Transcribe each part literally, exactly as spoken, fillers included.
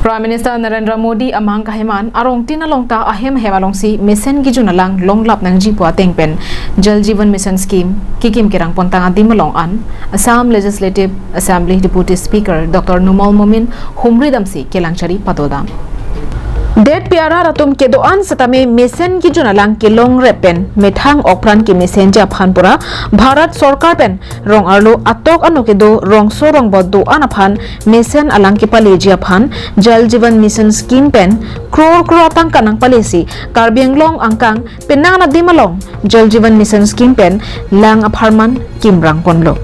Prime Minister Narendra Modi amang kaheman arongtin along ta ahem ahem alongsi mesen kejun alang longlap nangji pu ateng pen Jal Jeevan Mission Scheme kekim kerang pontang adim along an Assam Legislative Assembly Deputy Speaker Doctor Numal Momin humri damsi kelangchari padodam. Det pi arat atum kedo-an setame mesen kejun alang kelongrep pen methang okpran kemesenji aphan pura Bharat Sorkar pen rong arlo atok ano kedo rongso rongbot do-an aphan mesen alang kepaleji aphan Jal Jeevan Mission Scheme pen crore crore atangka nangpalesi Karbi Anglong angkang penang adim along Jal Jeevan Mission Scheme pen lang apharman kimrang ponlo.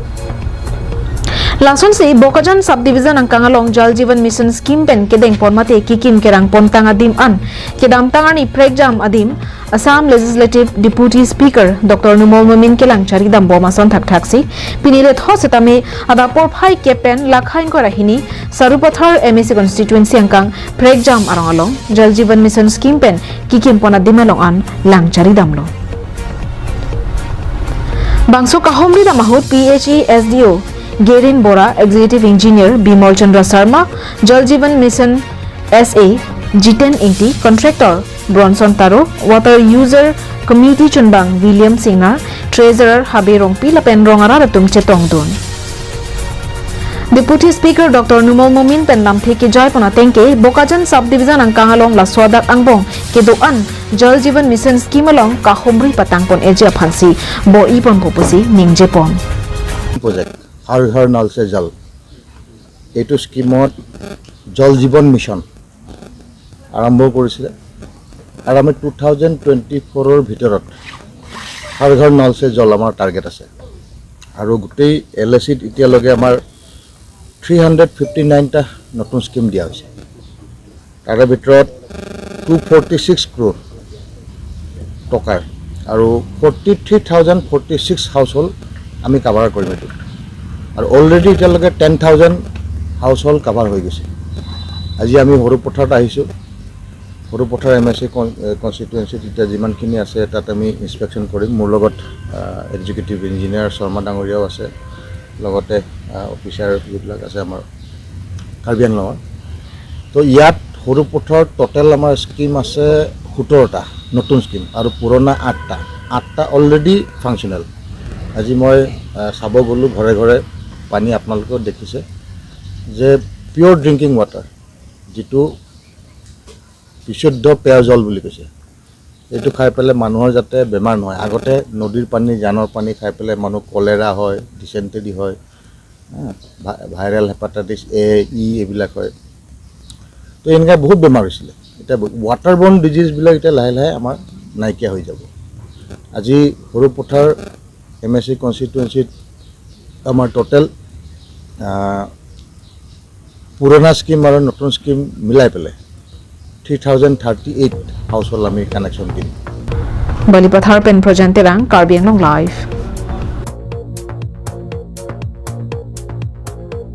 Lasonsi Bokajan Subdivision angkang along Jal Jeevan Mission Scheme pen kedeng pon mate kekim kerang pontang adim an kedamtang arni prekjam adim Assam Legislative Deputy Speaker Doctor Numal Momin kelangchari dambom ason thakthaksi pini letho setame adap porphai kep pen lakha ingkoi ra hini Sarupathar M A C constituency angkang prekjam arong along Jal Jeevan Mission Scheme pen kekim pon adim along an langchari damlo. Bangso kahumri dam ahut P H E S D O Gerin Bora, Executive Engineer Bimol Chandra Sharma, Jal Jeevan Mission S A Jiten Ingti, Contractor Bronson Taro, Water User Committee chunbang William Singnar, Treasurer Habe Rongpi lapen rong arat atum chetongdun. Deputy Speaker Doctor Numal Momin pen lamthe kejai pon ateng ke Bokajan Subdivision angkang along laso adak angbong kedo-an Jal Jeevan Mission Scheme along kahumri patang pon eji aphansi bor-i ponpo pusi ningje pon. Project হৰ ঘৰ নল সে জল, এইটো স্কিমত জল জীৱন মিছন আৰম্ভ কৰিছিলে আৰু আমি টু থাউজেণ্ড টুৱেণ্টি ফ'ৰৰ ভিতৰত হৰ ঘৰ নল সে জল আমাৰ টাৰ্গেট আছে আৰু গোটেই এল এ চিত এতিয়ালৈকে আমাৰ থ্ৰী হাণ্ড্ৰেড ফিফটি নাইনটা নতুন স্কিম দিয়া হৈছে। তাৰে ভিতৰত টু ফৰ্টি ছিক্স ক্ৰ'ৰ টকাৰ আৰু forty three thousand forty six house hold আমি কাভাৰ কৰিম এইটো। আৰু অলৰেডি এতিয়ালৈকে ten thousand house hold cover হৈ গৈছে। আজি আমি সৰুপথাৰত আহিছোঁ। সৰুপথাৰ এম এছ চি কন-, এ, কনষ্টিটুৱেঞ্চিত এতিয়া যিমানখিনি আছে, তাত আমি ইনস্পেকশ্যন কৰিম। মোৰ লগত, আ, এক্সিকিউটিভ ইঞ্জিনিয়াৰ শৰ্মা ডাঙৰীয়াও আছে, লগতে, আ, অফিচাৰ যিবিলাক আছে আমাৰ কাৰ্বি আংলঙৰ। তো ইয়াত সৰুপথাৰ টোটেল আমাৰ স্কিম আছে সোতৰটা নতুন স্কিম আৰু পুৰণা আঠটা। আঠটা অলৰেডি ফাংচনেল। আজি মই, আ, চাব গ'লোঁ ঘৰে ঘৰে, পানী আপোনালোকেও দেখিছে যে পিয়ৰ ড্ৰিংকিং ৱাটাৰ, যিটো বিশুদ্ধ পেয়জল বুলি কৈছে। এইটো খাই পেলাই মানুহৰ যাতে বেমাৰ নহয়। আগতে নদীৰ পানী, জানৰ পানী খাই পেলাই মানুহ কলেৰা হয়, ডিচেণ্টেৰী হয়, হা, ভা-, ভাইৰেল হেপাটাইটিছ এ, ই এইবিলাক হয়। তো এনেকৈ বহুত বেমাৰ হৈছিলে। এতিয়া ৱাটাৰ বৰ্ণ ডিজিজবিলাক এতিয়া লাহে লাহে আমাৰ নাইকিয়া হৈ যাব। আজি সৰুপথাৰ এম এছ চি কনষ্টিটুৱেঞ্চিত আমাৰ টোটেল, আ, পুৰণা স্কিম আৰু নতুন স্কিম মিলাই পেলাই three thousand thirty eight house hold আমি কানেকশ্যন দিম। Balipathar pen Projan Terang, Karbi Anglong Live.